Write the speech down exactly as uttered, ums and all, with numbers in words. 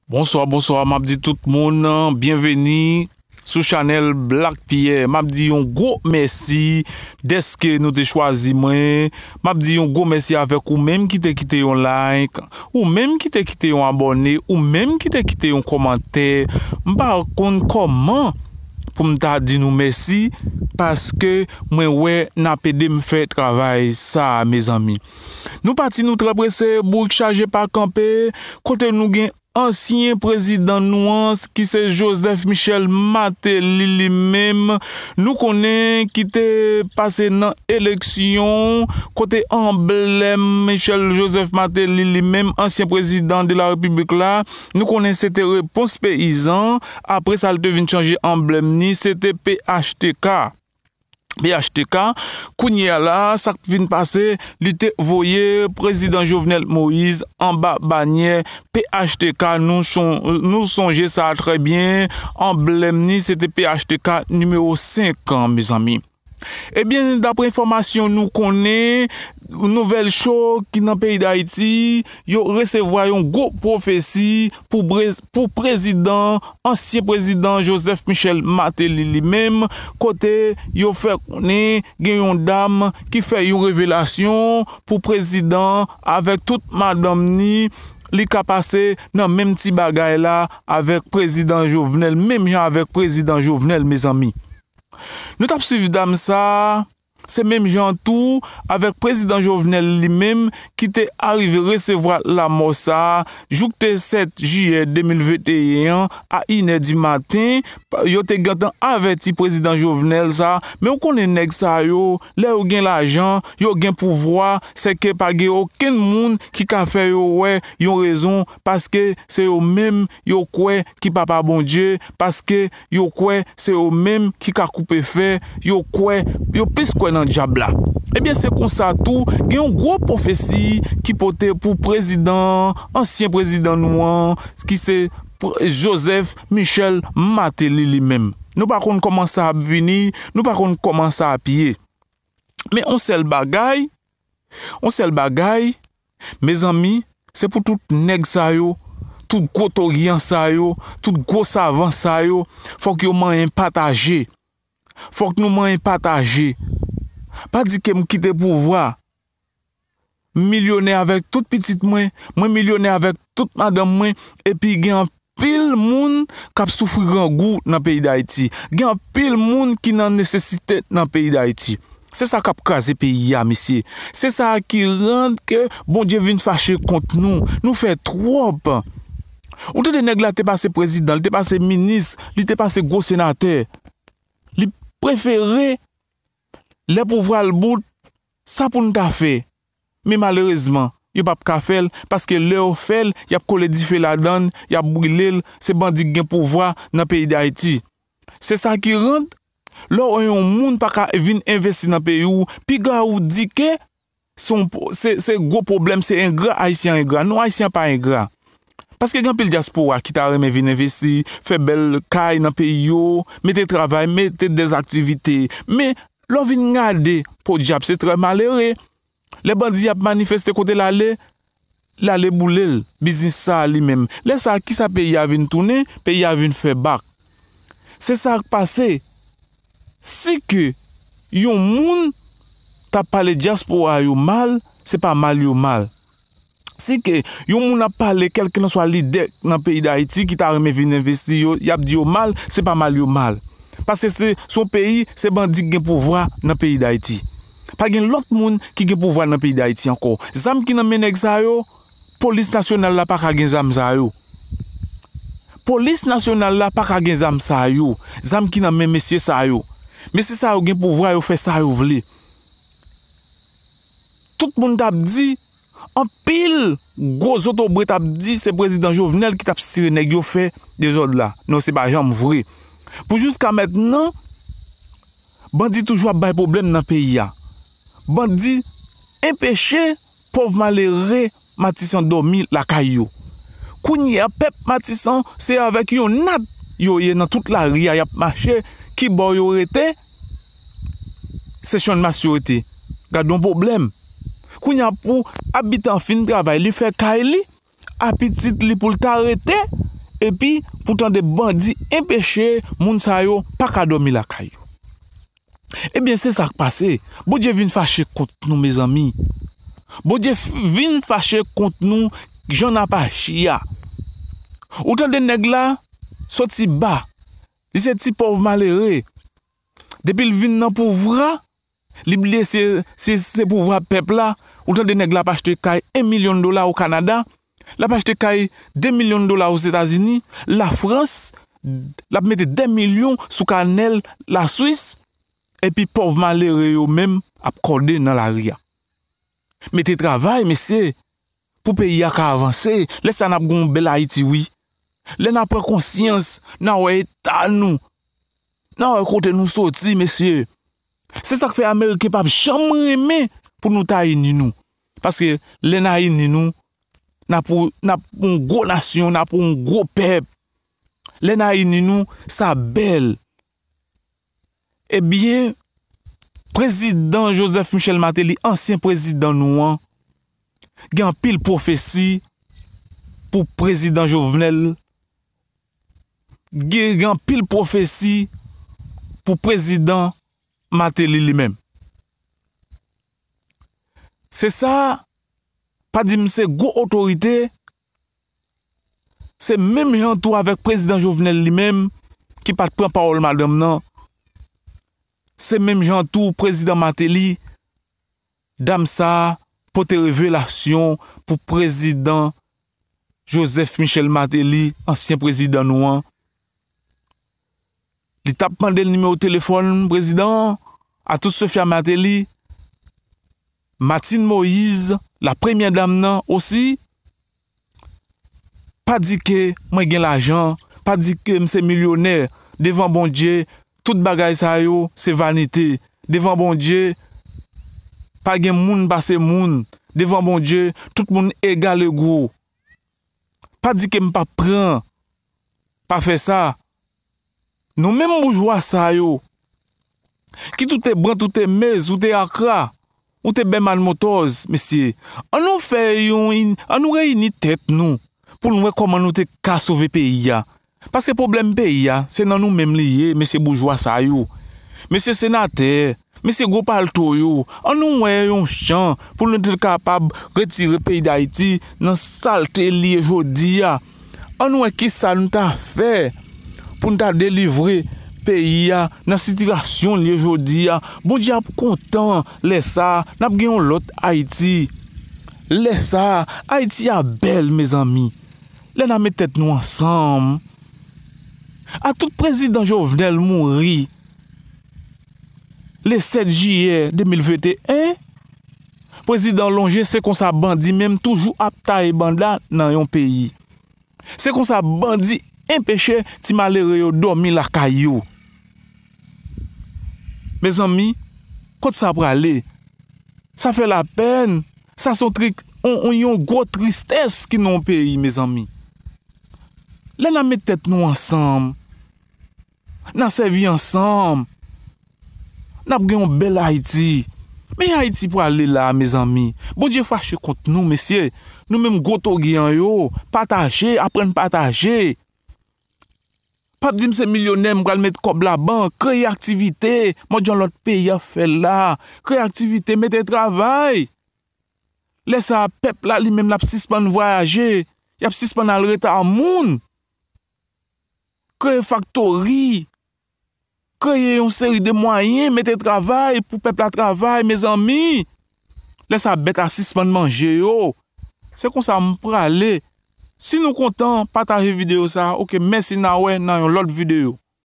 Bonswa, bonswa, m ap di tout moun, byenveni sou chanèl Black Pierre. M ap di yon gwo mèsi dèske nou te chwazi mwen. M ap di yon gwo mèsi avèk ou menm ki te kite yon like, ou menm ki te kite yon abòne, ou menm ki te kite yon kòmantè. M pa konn kòman pou m ta di nou mèsi, paske mwen wè n ap ede m fè travay sa a, mezanmi. Nou pati, nou trè prese, bourik chaje pa kanpe, kote nou gen ansyen prezidan nou an, ki se Joseph Michel Martelly li menm, nou konnen ki te pase nan eleksyon, kote anblèm Michel Joseph Martelly li menm, ansyen prezidan de la repiblik la, nou konnen se te Repons Peyizan, apre sa l te vin chanje anblèm ni, se te P H T K. P H T K, kounye a la, sa k vin pase, li te voye prezidan Jovenel Moïse anba banyè P H T K. Nou, chon, nou sonje sa a trè byen, anblèm ni, se te P H T K nimewo senk an, mezanmi. Ebyen, dapre enfòmasyon nou konnen, nouvèl cho ki nan peyi Dayiti, yo resevwa yon gwo pwofesi pou brez-, pou prezidan, ansyen prezidan Joseph Michel Martelly li menm, kote yo fè konnen gen yon dam ki fè yon revelasyon pou prezidan avèk tout madanm ni, li ka pase nan menm ti bagay la avèk prezidan Jovenel, menm jan avèk prezidan Jovenel, mezanmi. Nou t ap swiv dam sa a, se menm jan tou avèk prezidan Jovenel li menm ki te arive resevwa lanmò sa a, jouk te sèt jiyè de mil venteyen an, a inè di maten, yo te gentan avèti prezidan Jovenel sa a, men ou konnen nèg sa yo, lè yo gen lajan, yo gen pouvwa, sèke pa gen okenn moun ki ka fè yo wè yon rezon, paske se yo menm yo kwè ki papa Bondye, paske yo kwè se yo menm ki ka koupe fè, yo kwè, yo plis kwè nan dyab la. Ebyen, se konsa tou, gen yon gwo pwofesi ki pote pou prezidan, ansyen prezidan nou an, ki se pr-, Joseph Michel Martelly li menm. Nou pa konn kòman sa ap vini, nou pa konn kòman sa ap ye. Men on sèl bagay, on sèl bagay, mezanmi, se pou tout nèg sa yo, tout gwo toryan sa yo, tout gwo savan sa yo, fòk yo manyen pataje. Fòk nou manyen pataje. Pa di ke m kite pouvwa. M milyonè avèk tout pitit mwen, mwen milyonè avèk tout madanm mwen, epi gen anpil moun k ap soufri grangou nan peyi Dayiti. Gen anpil moun ki nan nesesite nan peyi Dayiti. Se sa k ap kraze peyi a, mesye. Se sa ki rann ke Bondye vin fache kont nou. Nou fè twòp. Ou tande nèg la te pase prezidan, li te pase minis, li te pase gwo senatè. Li prefere lè pouvwa l bout, sa pou n ta fè? Men malerezman, yo p ap ka fè l, paske lè yo fè l, y ap kole dife ladan l, y ap brile l, se bandi k gen pouvwa nan peyi Dayiti. Se sa ki rann, lè w wè yon moun pa ka vin envesti nan peyi w, piga ou di ke se yon po-, se, se gwo pwoblèm, se engra, Ayisyen an engra. Non, Ayisyen an pa engra. Paske gen anpil dyaspora ki ta renmen vin envesti, fè bèl kay nan peyi yo, mete travay, mete dèzaktivite. Men, lè w vin gade, podyab, se trè malere. Lè bandi ap manifeste kote l ale, l ale boule l, biznis sa a li menm. Lè sa a, kisa peyi a vin tounen? Peyi a vin fè bak. Se sa k pase. Si ke yon moun t ap pale dyaspora yo mal, se pa mal yo mal. Si ke yon moun ap pale kèlkelanswa lidè nan peyi Dayiti ki ta renmen vin envesti yo, y ap di yo mal, se pa mal yo mal. Paske se, se yon peyi, se bandi k gen pouvwa nan peyi Dayiti. Pa gen lòt moun ki gen pouvwa nan peyi Dayiti ankò. Zam ki nan men nèg sa yo, polis nasyonal la pa ka gen zam sa yo. Polis nasyonal la pa ka gen zam sa yo, zam ki nan men mesye sa yo. Mesye sa yo gen pouvwa, yo fè sa yo vle. Tout moun t ap di, anpil gwo zotobre t ap di se prezidan Jovenel ki t ap tire nèg yo fè dezòd la. Non, se pa janm vre. Pou jiska mentnan, bandi toujou ap bay pwoblèm nan peyi a. Bandi enpeche pòv malere Matisan dòmi lakay yo. Kounye a, pèp Matisan, se avèk yon nat yo ye nan tout lari a, y ap mache. Ki bò yo rete? Se Channmas yo rete. Gad yon pwoblèm. Kounye a, pou abitan fin travay, li fè kay li, a pitit li pou l ta rete, epi pou tande bandi enpeche moun sa yo pa ka dòmi lakay yo. Ebyen, se sa k pase. Bondye vin fache kont nou, mezanmi. Bondye f- vin fache kont nou, jan n ap aji a. Ou tande nèg la, soti ba. Li se ti pòv malere. Depi l vin nan pouvwa, li bliye se, se, se pouvwa pèp la. Ou tande nèg la ap achte kay en milyon dola o Kanada, l ap achte kay de milyon dola Ozetazini, Lafrans, l ap mete de milyon sou kanèl Laswis, epi pòv malere yo menm ap kòde nan lari a. Mete travay, mesye, pou peyi a ka avanse. Lè sa n ap gen yon bèl Ayiti, wi. Lè n a pran konsyans, n a wè eta nou. N a wè kote nou soti, mesye. Se sa k fè Ameriken p ap janm renmen pou nou ta ini nou. Paske lè n a ini nou, n ap, n ap yon gwo nasyon, n ap yon gwo pèp. Lè n a ini nou, sa bèl. Ebyen, prezidan Joseph Michel Martelly, ansyen prezidan nou an, gen anpil pwofesi pou prezidan Jovenel, gen, gen anpil pwofesi pou prezidan Martelly li menm. Se sa, pa di m se gwo otorite, se menm jan tou avèk prezidan Jovenel li menm ki pa t pran pawòl madanm nan. Se menm jan tou prezidan Martelly, dam sa a pote revelasyon pou prezidan Joseph Michel Martelly, ansyen prezidan nou an. Li t ap mande l nimewo telefòn prezidan an, Atout Sophia Martelly, Martine Moïse, la premyè dam nan osi. Pa di ke mwen gen lajan, pa di ke m se milyonè. Devan Bondye, tout bagay sa yo se vanite. Devan Bondye, pa gen moun pase moun. Devan Bondye, tout moun egal ego. Pa di ke m p ap pran. Pa fè sa. Nou menm boujwa sa yo, kit ou te Brant, ou te Mez, ou te Akra, ou te Bèman Motòz, mesye, ann nou fè yon in- ann nou reyini tèt nou pou n wè kòman nou te ka sove peyi a. Paske pwoblèm peyi a, se nan nou menm li ye, mesye boujwa sa yo. Mesye senatè, mesye gwo palto yo, ann nou wè yon jan pou nou te kapab retire peyi Dayiti nan salte li ye jodi a. Ann wè kisa nou ta fè pou n ta delivre peyi a nan sitiyasyon l ye jodi a. Bondye ap kontan lè sa a, n ap gen yon lòt Ayiti. Lè sa a, Ayiti a bèl, mezanmi. Lè n a met tèt nou ansanm. Atout prezidan Jovenel mouri le sèt jiyè de mil venteyen, prezidan lonje, se konsa bandi menm toujou ap taye banda nan yon peyi. Se konsa bandi enpeche ti malere yo dòmi lakay yo. Mezanmi, kot sa prale? Sa fè lapèn. Sa se yon trik, yon, yon, yon gwo tristès ki nan yon peyi, mezanmi. Lè n a met tèt nou ansanm, n a sèvi ansanm, n ap gen yon bèl Ayiti. Men Ayiti prale la, mezanmi. Bondye fache kont nou, mesye. Nou menm gwo togi an yo, pataje, aprann pataje. P ap di m se milyonè, m pral met kòb labank, kreye aktivite, mòd jan lòt peyi ap fè l la. Kreye aktivite, mete travay. Lè sa a, pèp la li menm l ap sispann vwayaje, y ap sispann al reta moun. Kreye faktori, kreye yon seri de mwayen, mete travay pou pèp la travay, mezanmi. Lè sa a, bèt a sispann manje yo. Se konsa m prale. Si nou kontan, pataje videyo sa a. Oke, mèsi, n a wè nan yon lòt videyo.